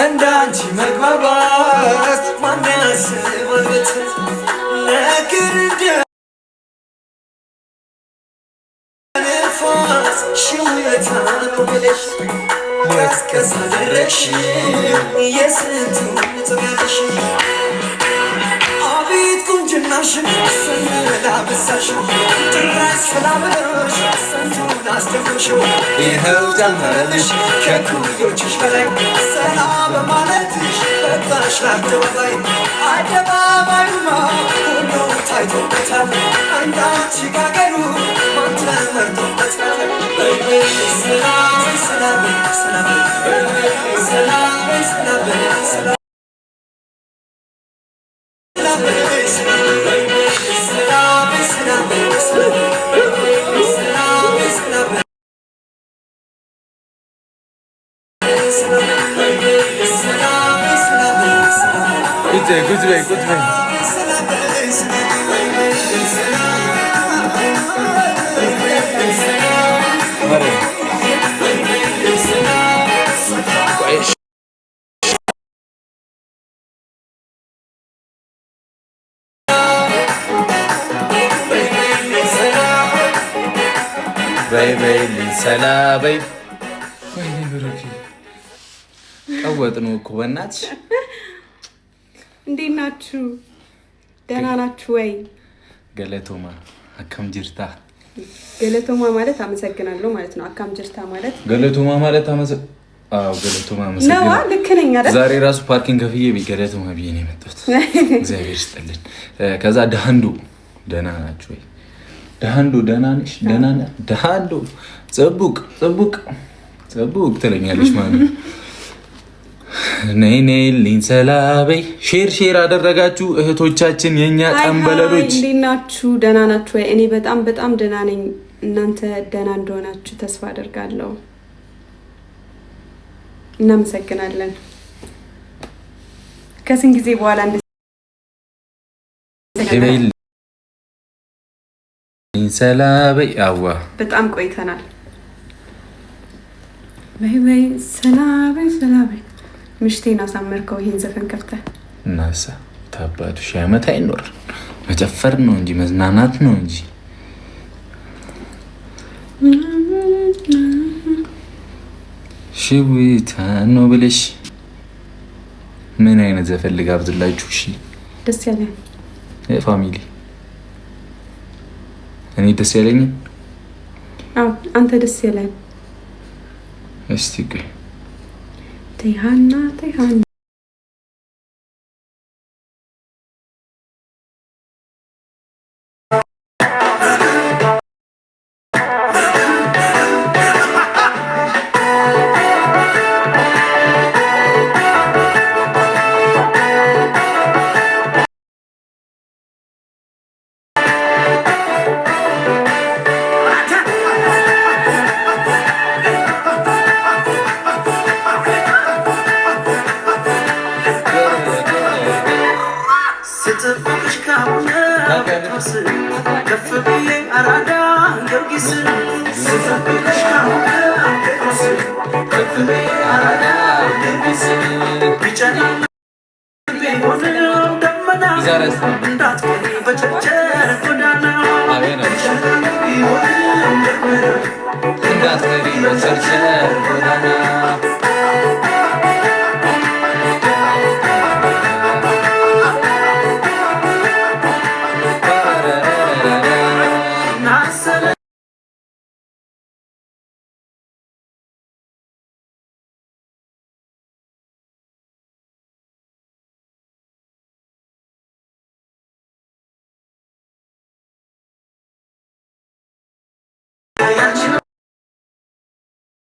እንዳንቺ መግባባት ማን ያስባልበት ነገር እንደ ነፋስ ሽውታ ነው ብለሽ ቀስቀስ አደረግሽ የስንቱን ጽጋሽ አቤት ቁንጅናሽን ስንላበሳሽ ጭራሽ ሰላምሽ ስንቱን አስደምሽው ይኸው ጨመረልሽ ከኩዮችሽ በላይ ሰላም በማለትሽ በቃሽ ለአደባባይ አደባባዩማ ሁሉ ታይቶበታል እንዳንቺ ካገሩ ማን ተመርጦበታል። ሰላም ሰላም ሰላም ሰላም ሰላም ሰላም ቁጭ በይ ቁጭ በይ ቁጭ በይ። በይ በይልኝ ሰላ በይ። ወይኔ ብሩኬ ቀወጥ ነው እኮ በእናትሽ። እንዴት ናችሁ? ደህና ናችሁ ወይ? Galatoomaa akkam jirta። Galatoomaa ማለት አመሰግናለሁ ማለት ነው። Akkam jirta ማለት Galatoomaa ማለት አዎ፣ galatoomaa አመሰግናለሁ። ነዋ። ልክ ነኝ አይደል? ዛሬ ራሱ parking ከፍዬ galatoomaa ብዬ ነው የመጣሁት። እግዚአብሔር ይስጥልን። ከዛ ደሃንዱ ደህና ናችሁ ወይ? ደሃንዱ ደህና ነሽ? ደህና ነህ? ደሃንዱ ጽቡቅ ጽቡቅ ጽቡቅ ትለኛለች ማለት ነው። ነይ ነይልኝ ሰላበይ። Share share አደረጋችሁ እህቶቻችን፣ የእኛ Hi hi፣ ጠንበለሎች። እንዴት ናችሁ? ደህና ናችሁ ወይ? እኔ በጣም በጣም ደህና ነኝ። እናንተ ደህና እንደሆናችሁ ተስፋ አደርጋለሁ። እናመሰግናለን። ከስንት ጊዜ በኋላ እንደዚህ በይልኝ ሰላበይ አዋ በጣም ቆይተናል። በይ በይ ሰላበይ ሰላበይ። ምሽቴን አሳመርከው ይህን ዘፈን ከፍተህ። እናሳ ታባቱ ሺህ ዓመት አይኖር። መጨፈር ነው እንጂ መዝናናት ነው እንጂ። ሽዊታ ነው ብለሽ ምን አይነት ዘፈን ልጋብዝላችሁ? እሺ ደስ ያለ Family፣ እኔ ደስ ያለኝ አዎ፣ አንተ ደስ ያለህ። እስቲ ቆይ። ተይሃና ተይሃና። ስጠብቅሽ ካሁን ጴጥሮስ ከፍ ብዬ አራዳ ጊዮርጊስ ስጠብቅሽ ካሁን ጴጥሮስ ከፍ ብዬ አራዳ ጊዮርጊስ ቢጨናም ቢሆንም ደመና እንዳትቀሪ በቸርቸር ጎዳና ቢጨናም ቢሆንም ደመና እንዳትቀሪ በቸርቸር ጎዳና። ናሰለ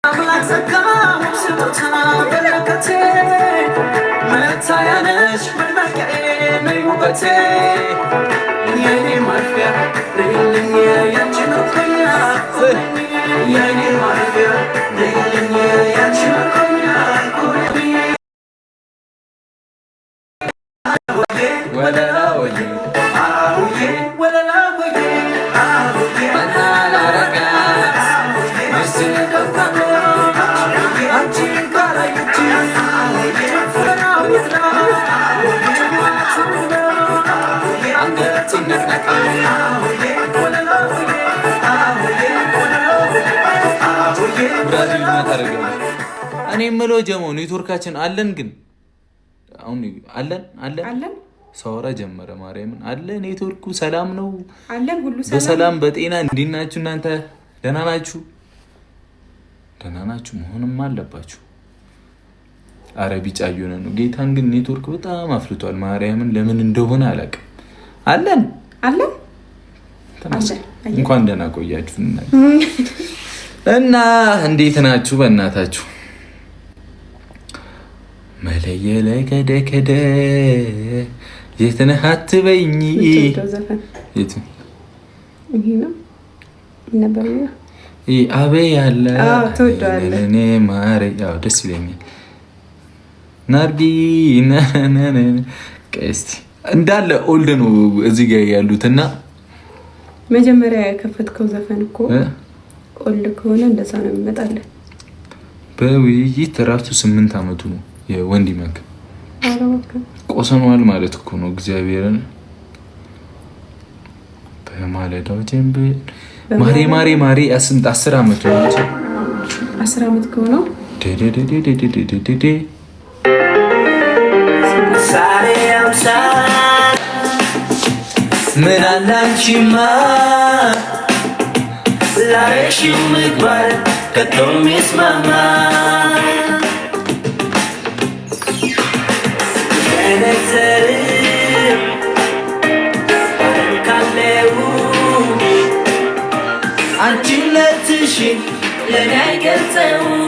አምላክ ጸጋው ስጦታ በረከቴ መታያነሽ መድመቂያዬ ነይ ውበቴ የኔ ማረፊያ ነይልኝ ያንቺ ምርኮኛ የኔ ማረፊያ ነይልኝ ያንቺ ምርኮኛ። ወለላ ወዬ አሁዬ ወለላ ወዬ አሁዬ መናላረጋት አንቺን ካላየች ጭፈራ ቤት ናት አንገት ይነቅነቅ። ወለላ ወዬ አሁዬ ወለላ ወዬ አሁዬ ብራዚል ታደርገዋለች። እኔ የምለው ጀሞ ኔትወርካችን አለን ግን አሁን አለን አለን አለን። ሳወራ ጀመረ። ማርያምን አለ ኔትወርኩ ሰላም ነው። አለን፣ ሁሉ ሰላም። በሰላም በጤና እንዴት ናችሁ እናንተ? ደህና ናችሁ? ደህና ናችሁ መሆንም አለባችሁ። አረ ቢጫ እየሆነ ነው። ጌታን ግን ኔትወርክ በጣም አፍልቷል። ማርያምን ለምን እንደሆነ አላውቅም። አለን። አለን። ተመስገን። አለን። እንኳን ደህና ቆያችሁ እና እንዴት ናችሁ? በእናታችሁ መለየ ላይ ከደ ከደ የት ነህ አትበይኝ። የምትወደው ዘፈን? የቱ? ይሄ ነው ነበር የሚለው። ይህ አቤ ያለ አዎ፣ ትወደዋለህ። እኔ ማሬ፣ ያው ደስ ይለኛል። ናርጊ ነነነ ቆይ እስቲ እንዳለ old ነው እዚህ ጋር ያሉት እና መጀመሪያ የከፈትከው ዘፈን እኮ እ? Old ከሆነ እንደዛ ነው የሚመጣለን። በውይይት ራሱ 8 አመቱ ነው የወንዲ መክ። ኧረ እባክህ። ቆሰኗል ማለት እኮ ነው። እግዚአብሔርን በማለዳው ጀንበር ማሬ ማሬ ማሬ 10 አመቱ ነው። 10 ዓመት ከሆነው ደደደደደደደደ ዛሬ አምሳል ምን አለ አንቺማ ላረግሽው ምግባር ከቶ ሚስማማ መነዘርም ካለው አንቺነትሽን ለኔ አይገልጸውም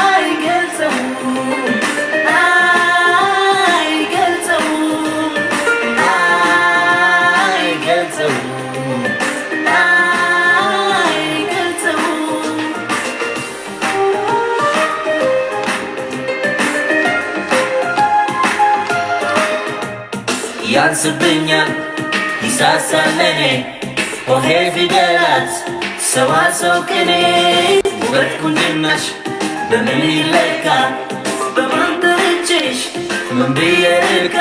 አይገልጸውም አይገልጸውም አይገልጸውም አይገልጸውም። ያንስብኛል ይሳሳል ለኔ ሆሄ ፊደላት ሰዋሰው ቅኔ ውበት ቁንጅናሽ በምን ይለካ በማን ጠርቼሽ ምን ብዬ ልርካ?